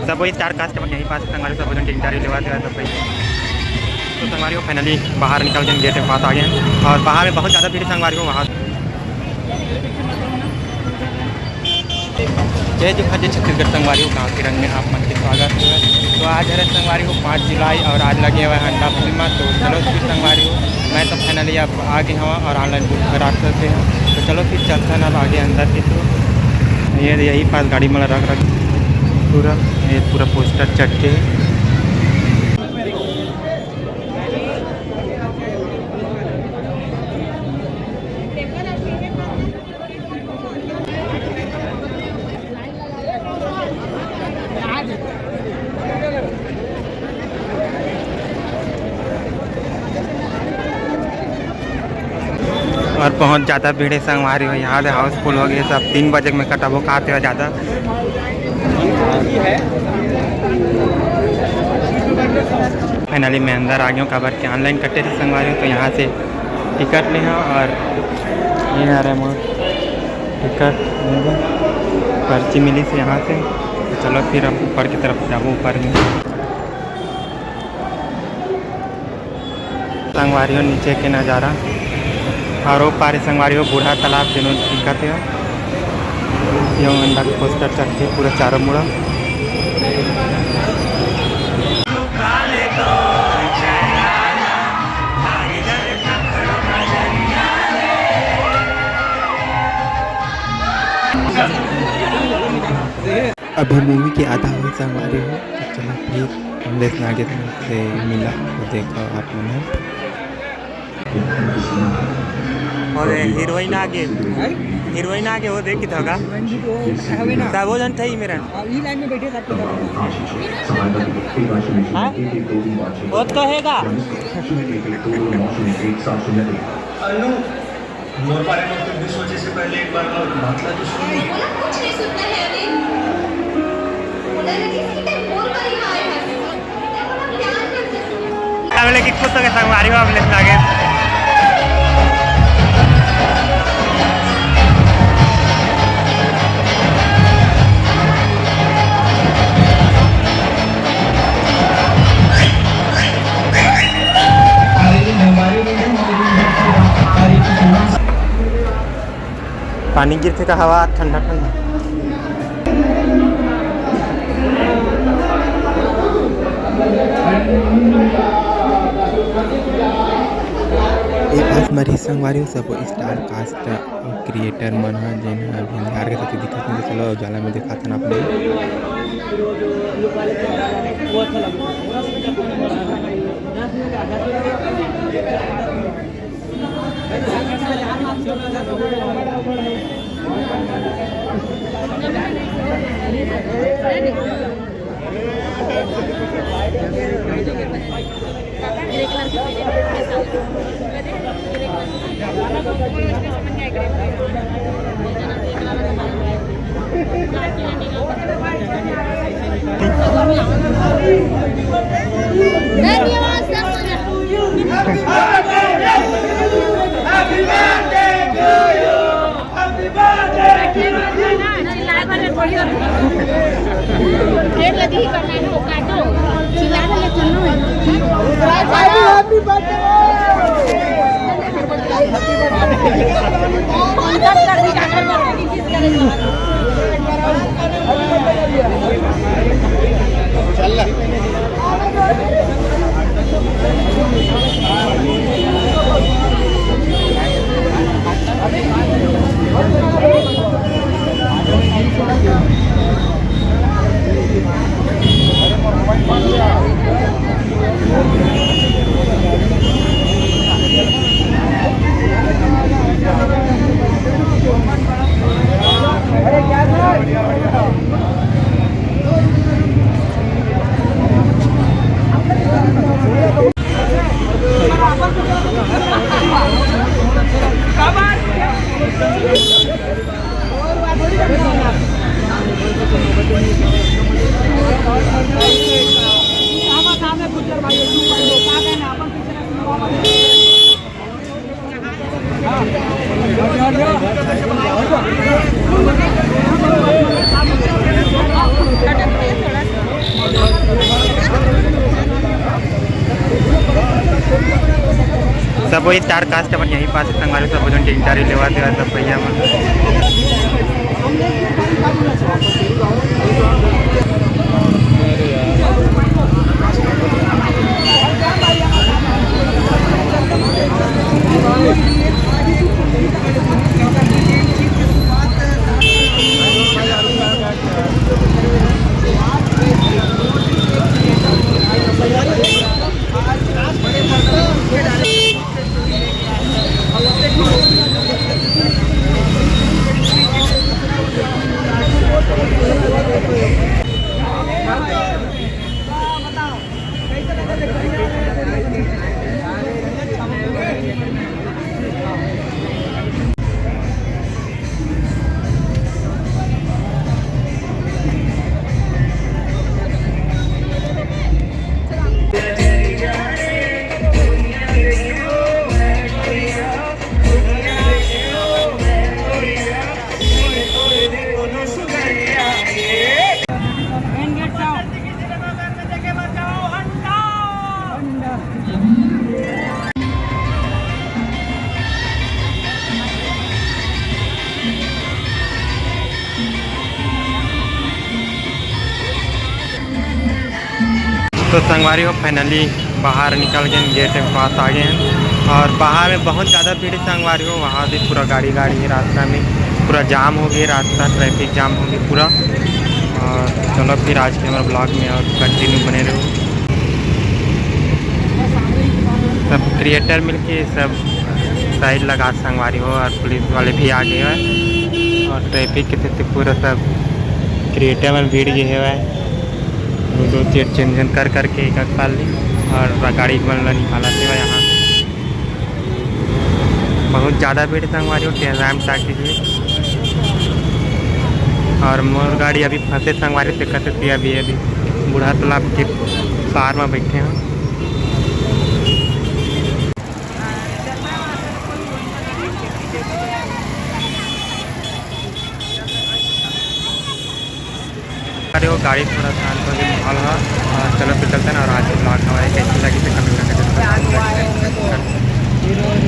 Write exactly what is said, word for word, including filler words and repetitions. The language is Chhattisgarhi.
सब वही स्टार कास्ट मन यहीं पास संगवारी, सब जन के इंटरव्यू लेवा देवा सब भाई। तो संगवारी हो, finally बाहर निकल के गेट के पास आ गए हैं और बाहर में बहुत ज़्यादा भीड़ संगवारी हो वहाँ। जय जोहार, जय छत्तीसगढ़ संगवारी हो, गाँव के रंग में आप मन के स्वागत है। तो आज हरे संगवारी हो पाँच जुलाई और आज लगे हुए हैं अंडा पूर्णिमा। तो चलो फिर संगवारी हो, मैं तो finally अब आ गए हूँ और online book करा सकते हैं। तो चलो फिर चलते हैं अब आगे अंदर की। तो ये यही पास गाड़ी में रख रख पूरा, ये पूरा पोस्टर चढ़ के है। और बहुत ज़्यादा भीड़ है संगवारी हो, यहाँ से हाउसफुल हो गए सब। तीन बजे में कटबो खाते हो ज़्यादा। Finally मैं अंदर आ गया हूँ, काबर के online कटे थे संगवारी हो, तो यहाँ से टिकट ले हाँ। और ये हरे मोर टिकट, पर्ची मिली से यहाँ से। तो चलो फिर अब ऊपर की तरफ जाबो, ऊपर में। संगवारी हो नीचे के नज़ारा, और वो पारे संगवारी हो बूढ़ा तालाब जेनो दिखत हे। ये अंडा के पोस्टर चढ़ के पूरा चारों मुड़ा। अभी मूवी के आधा होही संगवारी हो, तो चलो फिर अमलेश नागेश से मिला, तो देखो आप मन ह। और हीरोइन आगे, हीरोइन आगे वो देख के था का? हीरोइन भी तो हवे ना। सब वो जन थे ही मेरा। अब ई लाइन में बैठे सबके सब। हाँ? वो तो हैगा। अनु, मोर बारे में कुछ भी सोचे से पहले एक बार मोर बात ला तो सुन। बोला कुछ नहीं सुनता है अभी। बोला लगी सीधे बोल कर ही आए हैं। क्या बोला, प्यार करते हैं। अब लेकिन कुछ तो के संगवारी हो, अब लेकिन आगे। पानी गिरथे का हवा ठंडा ठंडा। ए पास मरी संगवारी हो, सब स्टार कास्ट क्रिएटर मन ह, जेन ह अभी अंधियार के सेती दिखत नहीं। चलो उजाला में दिखाथन आप लोग। धन्यवाद सर। कोई चार कास्ट अपन यहीं पास संगवारी सब भोजन के इंतजारी लेवा दे सब भैया मन। तो संगवारी हो, finally बाहर निकल गए, गेट के पास आ गए हैं। और बाहर में बहुत ज़्यादा भीड़ है संगवारी हो, वहाँ भी पूरा गाड़ी गाड़ी है रास्ता में, पूरा जाम हो गया रास्ता, ट्रैफिक जाम हो गया पूरा। और चलो फिर आज के हमारे ब्लॉग में और कंटिन्यू बने रहो। सब क्रिएटर मिलके सब साइड लगा संगवारी हो, और पुलिस वाले भी आ गए हैं और ट्रैफिक के सेती पूरा सब क्रिएटर मन भीड़ गए हुए हैं। दो दो चेंज कर करके एक एक कर ली और गाड़ी मन ला निकालत हे यहाँ। बहुत ज़्यादा भीड़ संगवारी हो, रैम टाकी जी। और मोर गाड़ी अभी फंसे संगवारी से कते पिया भी अभी बूढ़ा तालाब के पार में बैठे हैं। अरे वो गाड़ी थोड़ा शांत हो गई माहौल है। और चलो फिर चलते हैं ना, और आज के ब्लॉग हमारे कैसी लगी तो कमेंट करके जरूर बताना।